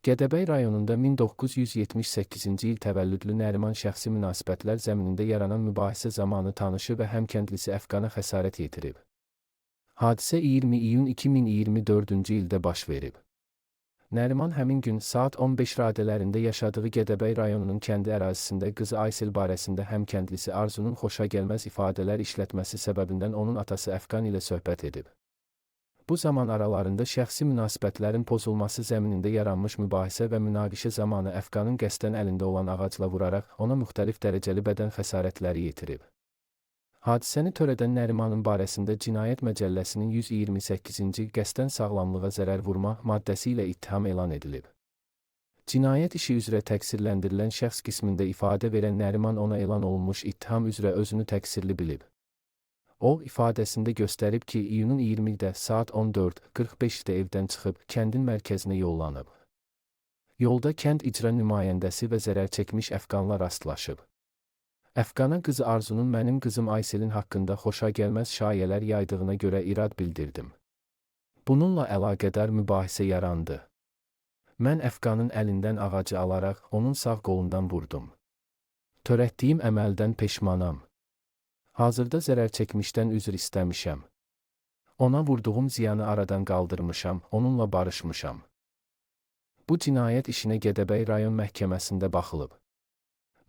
Gədəbəy rayonunda 1978-ci il təvəllüdlü Nəriman şəxsi münasibətlər zəminində yaranan mübahisə zamanı tanışı və həmkəndlisi Əfqana xəsarət yetirib. Hadisə 20 iyun 2024-cü ildə baş verib. Nəriman həmin gün saat 15 radələrində yaşadığı Gədəbəy rayonunun kəndi ərazisində qızı Aysel barəsində həmkəndlisi Arzunun xoşagəlməz ifadələr işlətməsi səbəbindən onun atası Əfqan ilə söhbət edib. Bu zaman aralarında şəxsi münasibətlərin pozulması zəminində yaranmış mübahisə və münaqişə zamanı Əfqanın qəsdən əlində olan ağacla vuraraq ona müxtəlif dərəcəli bədən xəsarətləri yetirib. Hadisəni törədən Nərimanın barəsində Cinayət Məcəlləsinin 128-ci qəsdən sağlamlığa zərər vurma maddəsi ilə ittiham elan edilib. Cinayət işi üzrə təqsirləndirilən şəxs qismində ifadə verən Nəriman ona elan olunmuş ittiham üzrə özünü təqsirli bilib. O, ifadəsində göstərib ki, iyunun 20-də saat 14:45-də evdən çıxıb kəndin mərkəzinə yollanıb. Yolda kənd icra nümayəndəsi və zərər çəkmiş Əfqanla rastlaşıb. Əfqana qızı Arzunun mənim qızım Ayselin haqqında xoşagəlməz şayələr yaydığına görə irad bildirdim. Bununla əlaqədar mübahisə yarandı. Mən Əfqanın əlindən ağacı alaraq onun sağ qolundan vurdum. Törətdiyim əməldən peşmanam. Hazırda zərər çəkmişdən üzr istəmişəm. Ona vurduğum ziyanı aradan qaldırmışam, onunla barışmışam. Bu cinayət işinə Gədəbəy rayon məhkəməsində baxılıb.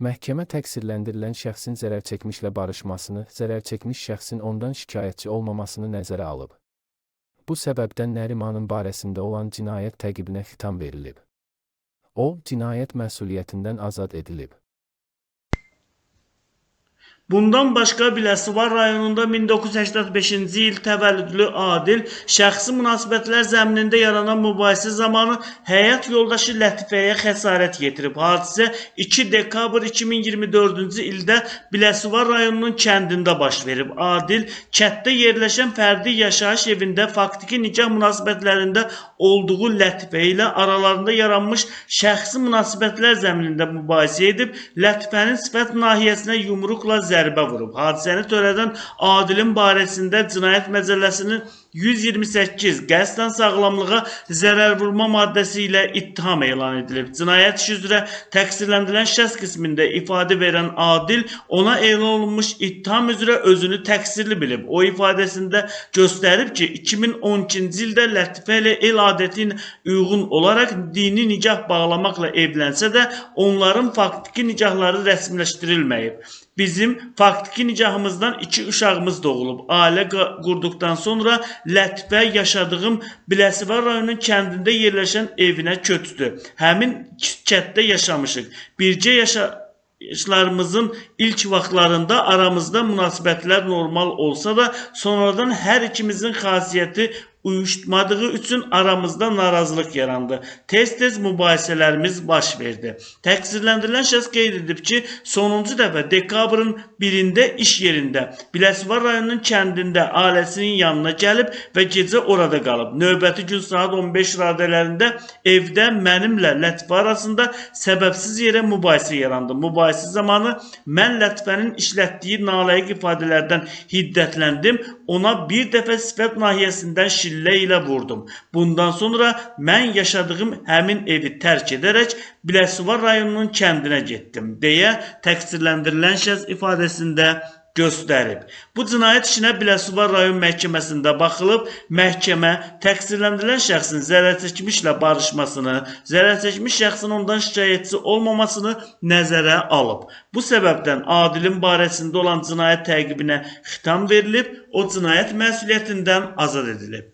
Məhkəmə təqsirləndirilən şəxsin zərər çəkmişlə barışmasını, zərər çəkmiş şəxsin ondan şikayətçi olmamasını nəzərə alıb. Bu səbəbdən Nərimanın barəsində olan cinayət təqibinə xitam verilib. O, cinayət məsuliyyətindən azad edilib. Bundan başqa Biləsuvar rayonunda 1985-ci il təvəllüdlü Adil şəxsi münasibətlər zəminində yaranan mübahisə zamanı həyat yoldaşı Lətifəyə xəsarət yetirib. Hadisə 2 dekabr 2024-cü ildə Biləsuvar rayonunun kəndində baş verib. Adil kənddə yerləşən fərdi yaşayış evində faktiki nikah münasibətlərində olduğu Lətifə ilə aralarında yaranmış şəxsi münasibətlər zəminində mübahisə edib, Lətifənin sifət nahiyəsinə yumruqla zərbə vurub. Hadisəni törədən Adilin barəsində Cinayət Məcəlləsinin 128 qəsdən sağlamlığa zərər vurma maddəsi ilə ittiham elan edilib. Cinayət işi üzrə təqsirləndirilən şəxs qismində ifadə verən Adil ona elan olunmuş ittiham üzrə özünü təqsirli bilib. O ifadəsində göstərib ki, 2012-ci ildə Lətifə ilə el adəti ilə uyğun olaraq dini nikah bağlamaqla evlənsə də onların faktiki nikahları rəsmiləşdirilməyib. Bizim faktiki nikahımızdan 2 uşağımız doğulub. Ailə qurduqdan sonra Lətifə yaşadığım Biləsuvar rayonunun kəndində yerləşən evinə köçdü. Həmin kənddə yaşamışıq. Bircə yaşlarımızın ilk vaxtlarında aramızda münasibətlər normal olsa da, sonradan hər ikimizin xasiyyəti uyuşmadığı üçün aramızda narazılıq yarandı. Tez-tez mübahisələrimiz baş verdi. Təqsirləndirilən şəxs qeyd edib ki, sonuncu dəfə dekabrın 1-də iş yerində Biləsuvar rayonunun kəndində ailəsinin yanına gəlib və gecə orada qalıb. Növbəti gün saat 15 radələrində evdə mənimlə Lətifə arasında səbəbsiz yerə mübahisə yarandı. Mübahisə zamanı mən Lətifənin işlətdiyi nalayiq ifadələrdən hiddətləndim. Ona bir dəfə sifət nahiyəsindən şillə ilə vurdum. Bundan sonra mən yaşadığım həmin evi tərk edərək Biləsuvar rayonunun kəndinə getdim, deyə təqsirləndirilən şəxs ifadəsində göstərib. Bu cinayət işinə Biləsuvar rayon məhkəməsində baxılıb, məhkəmə təqsirləndirilən şəxsin zərər çəkmişlə barışmasını, zərər çəkmiş şəxsin ondan şikayətçi olmamasını nəzərə alıb. Bu səbəbdən Adilin barəsində olan cinayət təqibinə xitam verilib, o cinayət məsuliyyətindən azad edilib.